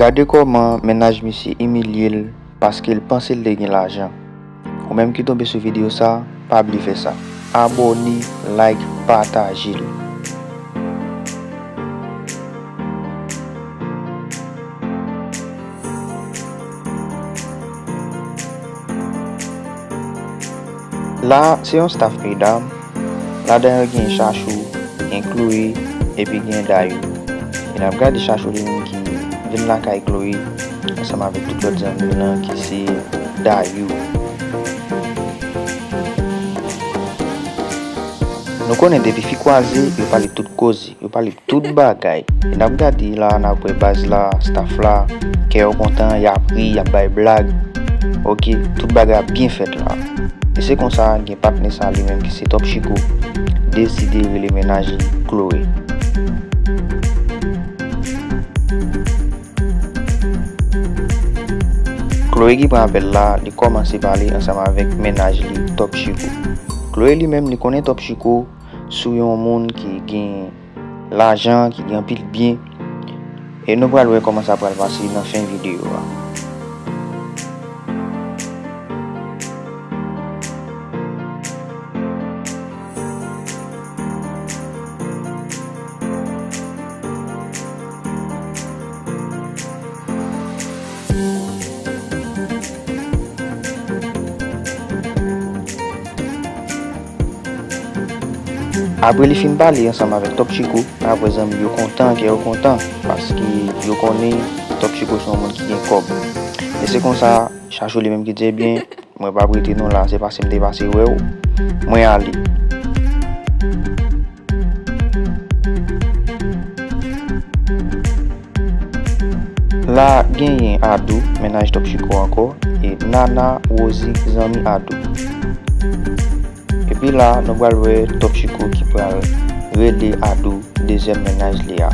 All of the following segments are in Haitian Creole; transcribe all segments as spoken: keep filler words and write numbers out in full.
Gade kòman mennaj misye imilye l paske l panse l te gen lajan. Ou menm ki tonbe sou videyo sa, pa bliye fè sa. Abòne, like, pataje l. La, se yon staff medam. Ladan yo gen Chachou, gen Chloé, epi gen Dayou. E n ap gade Chachou li menm ki vin lakay Chloé ansanm avèk tout lòt zanmi l lan ki se Dayou. Nou konnen depi fi kwaze, yo pale tout koze, yo pale tout bagay. E n ap gade la, n ap wè baz la, staff la, kè yo kontan, y ap ri, y ap bay blag. Oke, tout bagay ap byen fèt la. E se konsa, gen patnè sa li menm ki se Top Chico, deside rele mennaj li Chloé. Chloé ki pran apèl la, li kòmanse pale ansanm avèk mennaj li, Top Chico. Chloé li menm, li konnen Top Chico sou yon moun ki gen lajan, ki gen anpil byen. E nou pral wè kòman sa pral pase nan fen videyo a. Apre li fin pale ansanm avèk Top Chico, n ap wè zanmi yo kontan, kè yo kontan, paske yo konnen Top Chico se yon moun ki gen kòb. E se konsa, Chachou li menm ki di, ebyen, mwen p ap rete non la, se pase m te pase wè w, mwen ale. La genyen Adou, mennaj Top Chico ankò, e Nana, Rosie, zanmi Adou. Epi la, nou pral wè Top Chico ki pral rele Adou, dezyèm mennaj li a.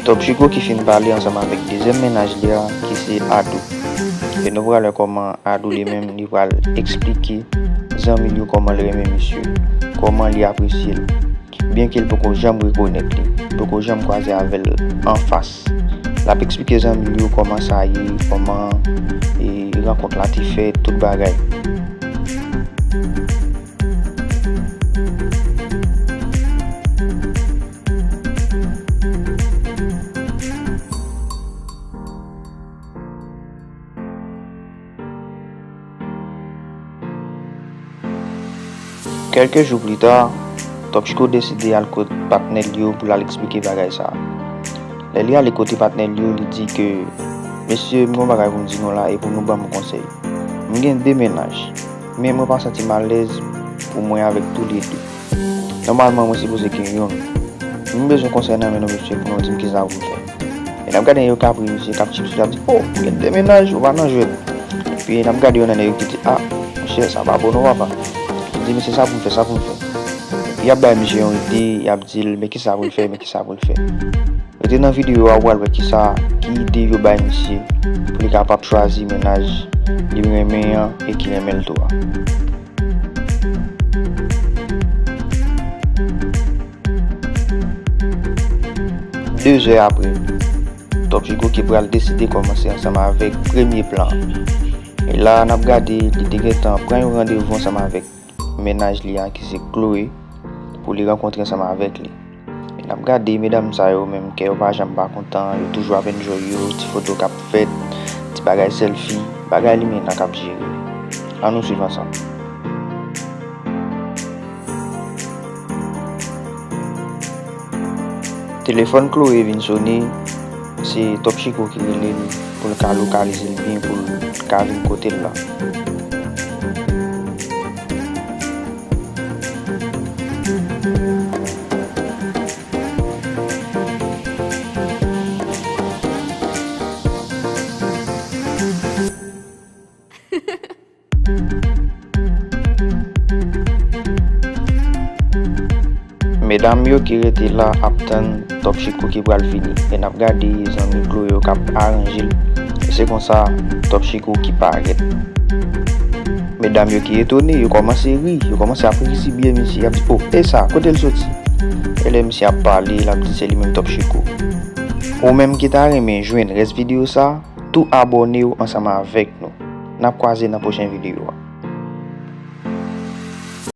Top Chico ki fin pale ansanm avèk dezyèm mennaj li a, ki se Adou. E nou pral wè kòman Adou li menm, li pral eksplike zanmi l yo kòman l renmen misye, kòman li apresye l. Byenke l poko janm rekonèt li, li poko janm kwaze avè l anfas. L ap eksplike zanmi l yo kòman sa ye, kòman, e, rankont la te fèt, tout bagay. Kèlke jou pli ta, Top Chico deside al kot patnè l yo pou l al eksplike bagay sa a. Lè li ale kote patnè l yo, li di ke, mesye, m gen yon bagay pou m di nou la e pou nou ban m yon konsèy. M gen de mennaj, men mwen pa santi m alèz pou mwen avèk toulede. Nòmalman, mwen sipoze gen youn. M bezwen konsèy nan men nou, mesye, pou nou di m kisa pou m fè. E n ap gade yon kapri, misye k ap tchipsi, l ap di, o, ou gen de mennaj, ou pa nan jwèt. Epi n ap gade youn nan nèg yo ki di, a, monchè, sa pa bon non, papa. Li di, mesye, sa pou m fè, sa pou m fè. Epi y ap bay misye yon ide, y ap di l, men kisa pou l fè, men kisa pou l fè. Rete nan videyo a, ou pral wè kisa, ki ide yo bay misye, pou li kapab chwazi mennaj li renmen an e ki renmen l tou a. De zè apre, Top Chico ki pral deside kòmanse ansanm avèk premye plan an. E la, n ap gade, li te gentan pran yon randevou ansanm avèk mennaj li a, ki se Chloé, pou li rankontre ansanm avèk li. E n ap gade medam sa yo menm, kè yo pa janm pa kontan, yo toujou ap enjoy yo, ti foto k ap fèt, ti bagay sèlfi, bagay limena k ap jere. Ann nou swiv ansanm. Telefòn Chloé vin sone, se Top Chico ki rele l pou l ka lokalize l byen, pou l ka vin kote l la. Medam yo ki rete la ap tann Top Chiko ki pral vini. E n ap gade zanmi Glo yo k ap aranje l. E se konsa Top Chiko ki parèt. Medam yo ki etone, yo kòmanse ri, yo kòmanse ap rizibye misye, y ap di, "Oh, e sa, kote l soti?" E lè misye ap pale, l ap di se li menm Top Chiko. Ou menm ki ta renmen jwenn rès videyo sa, tou abòne w ansanm avèk nou. N ap kwaze nan pwochen videyo a.